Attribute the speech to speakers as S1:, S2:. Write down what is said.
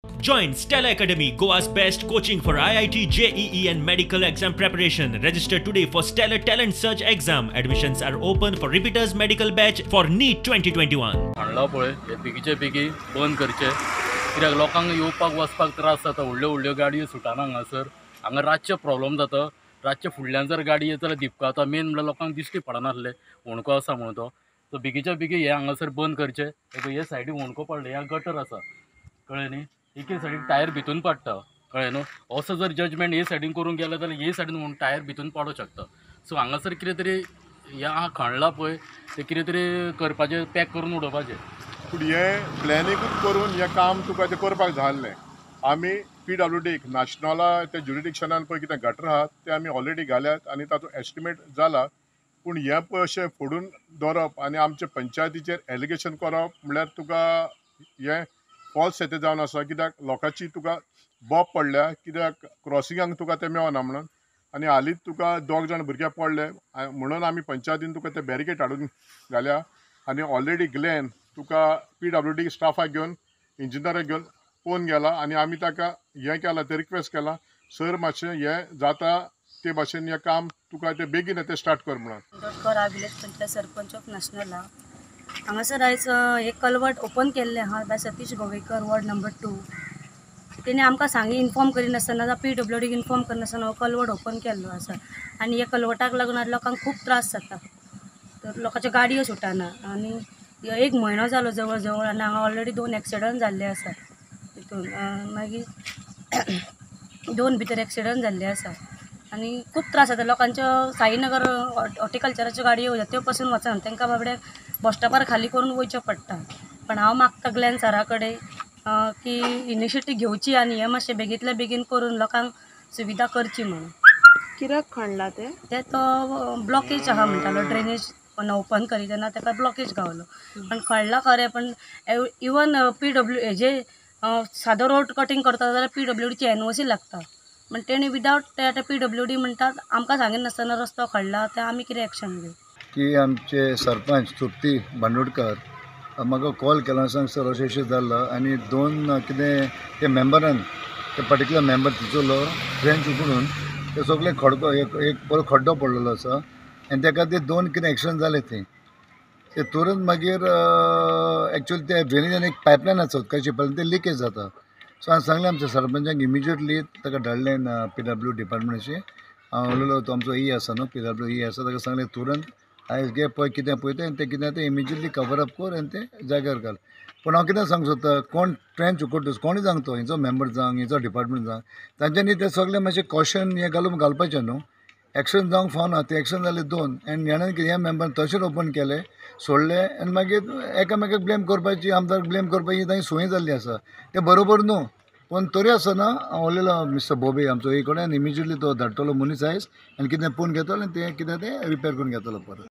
S1: Join Stella Academy, Goa's best coaching for IIT, JEE and medical exam preparation. Register today for Stellar Talent Search exam. Admissions are open for repeaters medical batch for NEET 2021.
S2: हाडला पळय हे बेगीचे बेगी बंद करचे, कित्याक लोकांक येवपाक वचपाक त्रास जाता. व्हडल्यो व्हडल्यो गाडयो सुटाना हांगासर. हांगा रातचे प्रॉब्लम जाता. रातचे फुडल्यान जर गाडी येत जाल्यार दिपकाता. मेन म्हणल्यार लोकांक दिश्टी पडनासले होणको आसा म्हणून तो. सो बेगीच्या बेगी हे हांगासर बंद करचे. हे सायडीन होणको पडले, ह्या गटर आसा, कळ्ळें न्ही. एके सायडीन टायर भितून पडटा, कळ्ळें न्हू. असो जर जजमेंट हे सायडीन करूंक गेले जाल्यार हे सायडीन म्हणून टायर भितून पडूंक शकता. सो हांगासर कितें तरी ह्या खणला पळय ते कितें तरी करपाचें, पॅक करून उडोवपाचें.
S3: पूण हें प्लॅनिंगूच करून हें काम तुका तें करपाक जाय. आमी पीडब्ल्यूडीक नाशनला ते ज्युरिडिक्शनान पळय कितें गटर आहात ते आमी ऑलरेडी घाल्यात आनी तातूंत एस्टिमेट जाला. पूण हें पळय अशें फोडून दवरप आनी आमचे पंचायतीचेर एलिगेशन करप म्हणल्यार तुका हें फॉल्स हें तें जावन आसा. कित्याक लोकांची तुका बोब पडल्या, कित्याक क्रॉसिंगाक तुका तें मेळना म्हणून. आनी हालींच तुका दोग जाण भुरगे पडले म्हणून आमी पंचायतीन तुका ते बॅरिकेड हाडून घाल्या. आनी ऑलरेडी ग्लॅन तुका पीडब्ल्यूडी स्टाफाक घेवन इंजिनियराक घेवन पळोवन गेला आनी आमी ताका हें केलां, तें रिक्वेस्ट केलां, सर मातशें हें जाता ते भाशेन हें काम तुका तें बेगीन तें स्टार्ट कर म्हणून.
S4: Doctor village panchayat sarpanch of नाशनला. हांगासर आयज एक कलवट ओपन केल्लें आहा by Satish Govekar, ward number 2. तेणी आमकां सांगी इन्फॉर्म करिनासतना जावं पीडब्ल्यूडीक इन्फॉर्म करिनासतना हो कलवट ओपन केल्लो आसा. आनी ह्या कलवटाक लागून आज लोकांक खूब त्रास जाता. तर लोकांच्यो गाडयो सुटना आनी एक म्हयनो जालो जवळ जवळ आनी हांगा ऑलरेडी 2 एक्सिडंट जाल्ले आसा. तितून मागीर 2 भितर एक्सिडंट जाल्ले आसा आनी खूब त्रास जाता लोकांच्यो. साईनगर हॉर्टिकल्चराच्यो गाडयो वयता त्यो पसून वचना, तांकां बाबड्यांक बस स्टॉपार खाली करून वयचें पडटा. पण हांव मागता ग्लॅन सरा कडेन की इनिशिएटीव घेवची आनी हें मातशें बेगींतल्या बेगीन करून लोकांक सुविधा करची म्हणून.
S5: कित्याक खणला तें?
S4: तें तो ब्लॉकेज आहा म्हणटालो, ड्रेनेज ओपन करी तेन्ना ताका ब्लॉकेज गावलो. पण खणला खरें, पण इवन पीडब्ल्यू हेजे सादो रोड कटींग करता जाल्यार पीडब्ल्यूडीची एनओसी लागता. पण तेणी विदावट ते आतां पीडब्ल्यूडी म्हणटात आमकां सांगिनासतना रस्तो खणला, ते आमी कितें एक्शन घेवं.
S6: की आमचे सरपंच तृप्ती बांदोडकर म्हाका कॉल केला, सांग सर अशें अशें जालां आनी 2 कितें ते मेंबरान ते पर्टिक्युलर मेंबर तिचोलो ट्रेंच उकडून ते सगळे खडको एक बरो खड्डो पडलेलो आसा आनी तेका ते 2 कितें एक्सिडंट जाले. ते तुरंत मागीर एक्चुअली ते ड्रेनेजान एक पायपलायन आसा उदकाची, पायपलायन ते लिकेज जाता. सो हांवें सांगलें आमच्या सरपंचाक इमिजिएटली ताका धाडलें पीडब्ल्यू डिपार्टमेंटाचे. हांव उलयलो, तो आमचो ई आसा न्हू, पीडब्ल्यू ई आसा, ताका सांगलें तुरंत आयज गे पळय कितें पळय तें आनी तें कितें तें इमिजिएटली कवर अप कर आनी तें जाग्यार घाल. पूण हांव कितें सांगूंक सोदता, कोण ट्रेंच उकडटा कोणूय जावंक तो हेंचो मेंबर जावं हेंचो डिपार्टमेंट जावं, तांच्यांनी तें सगळें मातशें कॉशन हें घालून घालपाचें न्हू. एक्सिडंट जावंक फावना, ते एक्सिडंट जाले 2 आनी हेणें कितें ह्या मेंबरान तशेंच ओपन केलें सोडलें आनी मागीर एकामेकाक ब्लेम करपाची, आमदार ब्लेम करपाची तांची संवय जाल्ली आसा. तें बरोबर न्हू. पूण तरी आसतना हांव उलयलो मिस्टर बोबे आमचो ए कडेन, इमिजिएटली तो धाडटलो मनीस आयज आनी कितें पळोवन घेतलो आनी तें कितें तें रिपेर करून घेतलो परत.